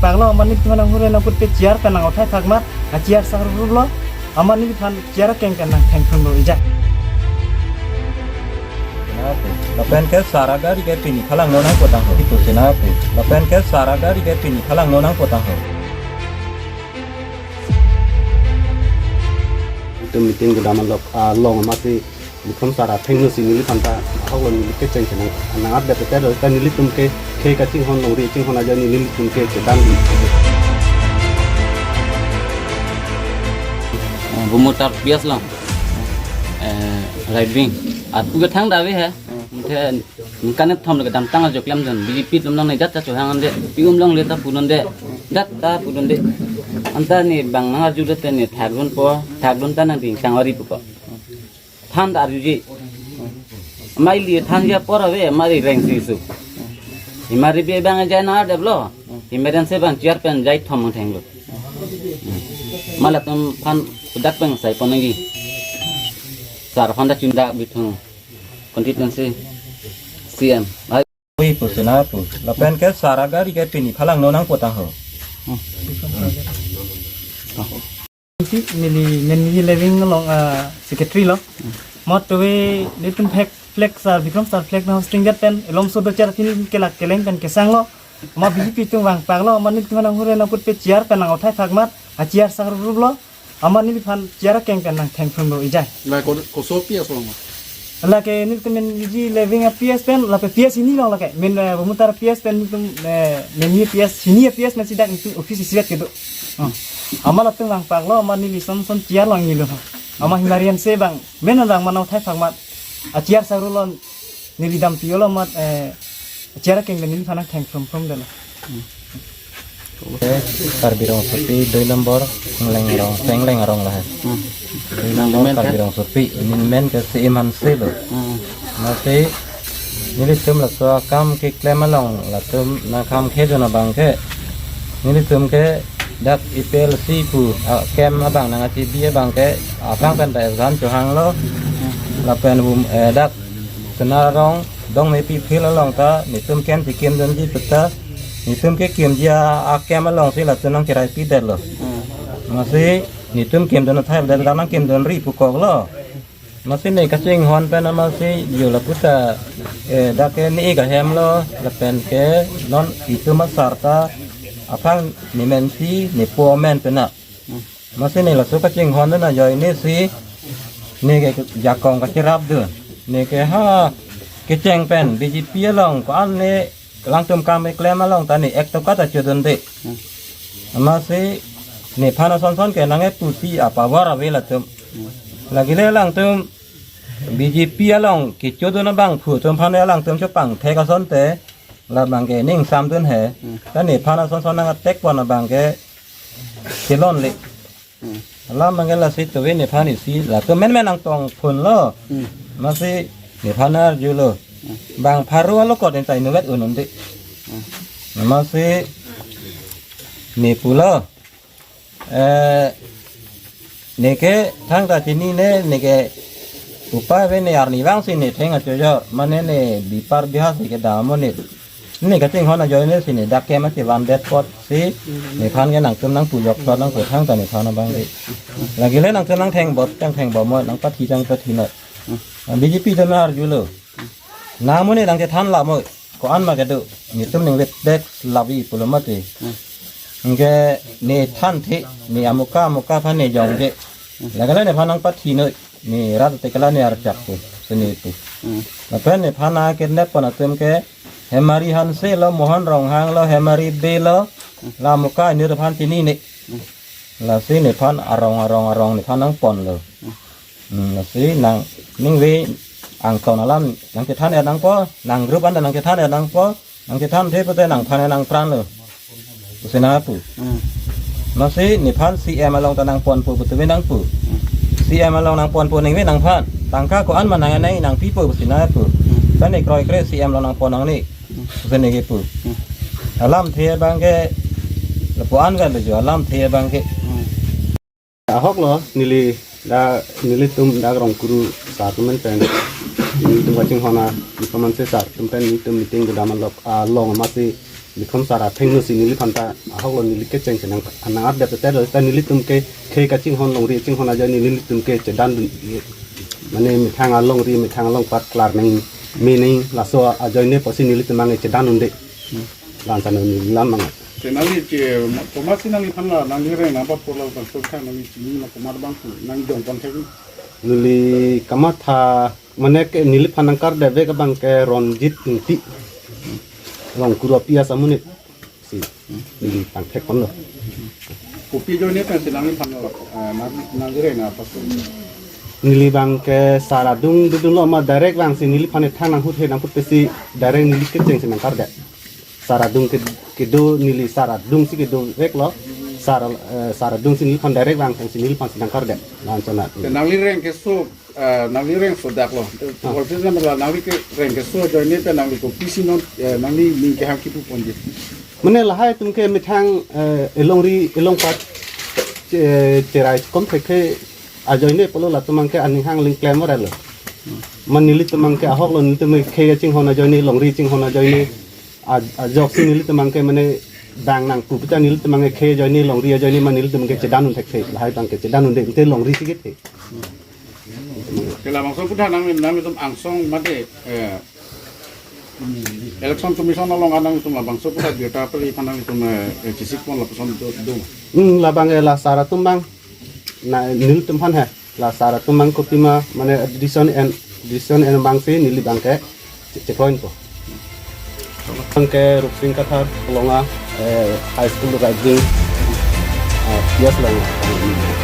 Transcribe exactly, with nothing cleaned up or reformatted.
Panglo amat nelitum aphan nanghure nangput pe chair pen nang othai thakmat, a chair saruk lo, amat neliphan chair akeng pen nang thengthun lo ejai. Lapen ke sar agari ke pini phalangno nangpotang ho. Ipu sena pu. Lapen ke sar agari ke pini phalangno nangpotang ho. Itum meeting kedam along, along amatsi Bikram sar athengno si neliphan ta ahok lo neli kecheng chenang nang update te lo ta nelitum ke ke kachinghon longri chinghon aja nelitum ke kedam di. Eh, Bumutar P S along. Eh, right wing. Atu ke thang dave hai. Mungkin kan thom le kedamtang ajo klemdun B J P atum nang ne jat ta chohang ande. Pi um longle ta pu dunde. Jat ta pu dunde. Anta ne bang nang arju te ne thakdunpo. Thakdun ta nang ding chang ori pupo. Than ta arjuje. Mai li than ja por ave, mai reng si su. Imari be bang ja na de blo. Imaren se bang chair pen jai thom thenglo. Mala atum aphan dak pen sai pon nangji. Sar aphan ta chunda bithung. Constituency C M. Ai. Ipu sena pu. Lapen ke sar agari ke pini phalangno nangpotang ho. Si neli Menmiji Leving along, ah, secretary lo. Mot tuwe nelitum flag, flag sar, Bikram sar flag nang hosting det pen, elom so do chair tin kelak keleng pen kesang lo. Ma B J P atum vang pak lo, ma nelitum aphan nanghure nangput pe chair pen nang othai thakmat, a chair saruk lo. Amat neliphan chair akeng pen nang thengthun lo ejai. La ko, koso P S along ma? La ke nelitum Menmiji Leving a P S pen, lapen P S hini along la ke. Men, eh, Bumutar P S pen nelitum, eh, Menmiji P S, hini a P S men si dak nelitum office isivet kedo. Hmm. Amat latum vang pak lo, amat neli son son chair along nilo. Amat himarian se bang, men nang ma nang othai thakmat. A chair saruk lo neli dampi lo amat, eh, chair akeng pen neliphan nang thengthun thun detlo. Karbi Rongsopi dui number, Sengleng Arong, Sengleng Arong lahai. Hmm. Dui number Nang men Karbi ke? Rongsopi, neli men ke C M Hanse lo. Hmm. Masi nelitum laso akam keklem along, latum nangkam khedun abang ke. Nelitum ke dak A P L C pu, ah, camp abang nang achibi abang ke, aphrang pen ta exam chohang lo. Lapen hum, eh, dak Senar Arong, Dongmepi field along ta, nelitum camp chekimdunji pu ta, nelitum kekimji a, a camp along si latum nang kerai pi detlo. Hmm. Masi, nelitum kimdun athai det, nang kimdunri pukok lo. Masi ne kachinghon pen amatsi, yo lapu ta, eh, dak ke ne ik ahem lo, lapen ke non itum asar ta, aphrang ne men si, ne po men pen na. Hmm. Masi ne laso kachinghon na ajoine si ne ke jakong kachirapdun. Ne ke ha kecheng pen B J P along ko-an ne alangtum kam keklem along ta ne ek toka ta chodunde. Hmm. Masi nephan ason son ke nang-e pusi a power ave latum. Hmm. Lake le alangtum B J P along kechodun abangphu atum aphan alangtum chopangthek asonte labang ke ning samdun he. Hmm. Ta nephan ason son nang attack pon abang ke kelongle. Hmm. Alam abang ke lasi tuwe nephan isi latum men men nangtong phun lo. Hmm. Masi nephan arjulo. Hmm. Bang pharo alo kot en tai nuwet un-un de. Hmm. Masi ne pulo. Eh, ne ke thangta chinine, ne ke upa ve ne arnivang si ne theng achojo. Mane ne bipar biha si kedam mo ne. Ne kachinghon ajoine si ne dak ke ma si van det pot si nephan ke nangtum nangpu jok thot nangpu thangta nephan abang ke. Lake le nangtum nangtheng bot, nangtheng bom mo, nangpathi nangpathi noi. B J P atum arjulo. Nang mo ne nangchethan la mo, ko-an ma kedo, netum ningve det lavi pulo mati. Hmm. Anke ne thanthe, ne amuka amuka aphan ne jongje. Hmm. Lake le nephan nangpathi noi, ne rat te kala ne archak pu, sini pu. Hmm. Lapen nephan nang kidnap pon atum ke, Hemari Hanse lo, Mohan Ronghang lo, Hemari Bey lo, hmm, la amuka inut aphan chinine. Hmm. Lasi nephan arong arong arong nephan nangponlo. Hmm. Hmm, lasi nang ningve angton alam nangchethan er nangpo, nang group anta nangchethan er nangpo, nangchethan the pute nangphan nangpran lo. Pusi nangpu. Hmm. Lasi nephan C M along ta nangponpo putu ve nangpu. Hmm. C M along nangponpo ningve nangphan. Tangka ko-an ma nang nang nangpipo pusi nangpu. Hmm. Tane kroikre C M along nangpon nangne. Hmm. Pusi ne kepu. Hmm. Alamthe abang ke lapu-an kali jo alamthe abang ke. Hmm. Ahok lo, neli dak, nelitum dak Rongkuru sar atum pen, nelitum kachinghon a, nelitum anse sar atum pen, nelitum meeting kedam alok, along amatsi, Likhom sar athengno si neliphan ta ahok lo, neli kecheng si nang, nang-ardep te lo, ta nelitum ke khei kachinghon, longri chinghon ajoine nelitum ke chedan dun, mane methang alongri, methang alongpat klar nangme nang, laso ajoine pusi nelitum abang chedan unde. Lason neli lam mang. Te nangli che, komatsi nangliphan la, nangli reng nangpapor la bangso kha nangli chini ma komat abang pu, nang jong pon thek. Neli kamatha, mane ke neliphan nangkardevek abang ke Ronjit Ingti. Rongkuru api asamunit si neli pangthek ponlo. Kopi ajoine pensi nangliphan lo, eh, nang, nangli reng nangpapor? Neli abang ke sar adung dodunlo ma direct abang si neliphan ethang nanghut he nangput pesi direct neli kecheng si nangkarde. Sar adung ke, kedo neli sar adung si kedovek lo. Sar, eh, sar adung si neliphan direct abang si neliphan si nangkarde. Lason chana. Te nangli reng keso, eh, nangli reng sodak lo. Ah. Office na mela nangli ke reng keso ajoine pen nangli kopisi non, eh, nangli ning kehang kipu ponji. Mane lahai atum ke methang, eh, elongri elongpat, eh, cherai kom thekhe ajoine pulo, latum abang ke aning hang ling klem ora lo. Ma nelitum abang ke ahok lo, nelitum khei chinghon ajoine, longri chinghon ajoine. A-, ajoksi nelitum abang ke mane bang nangpu puta nelitum abang ke khei ajoine, longri ajoine ma nelitum abang ke chedan un thekthe, lahai abang ke chedan unde, te longri si kethe. Ke labangso aphuthak nang, nanglitum angsong mate, eh, Election Commission along nangtum labangso aphuthak birta pali aphan nangtum, eh, eh, chesik pon lapuson do, do. Hmm, labang, eh, la sar atum abang, na nelitum aphan he, la sar atum abang kopima, mane decision en, decision en abang si neli abang ke che-, chekroin po. Abang ke Rupsing Kathar, Longa, eh, High School Raijing, eh, P S Longa.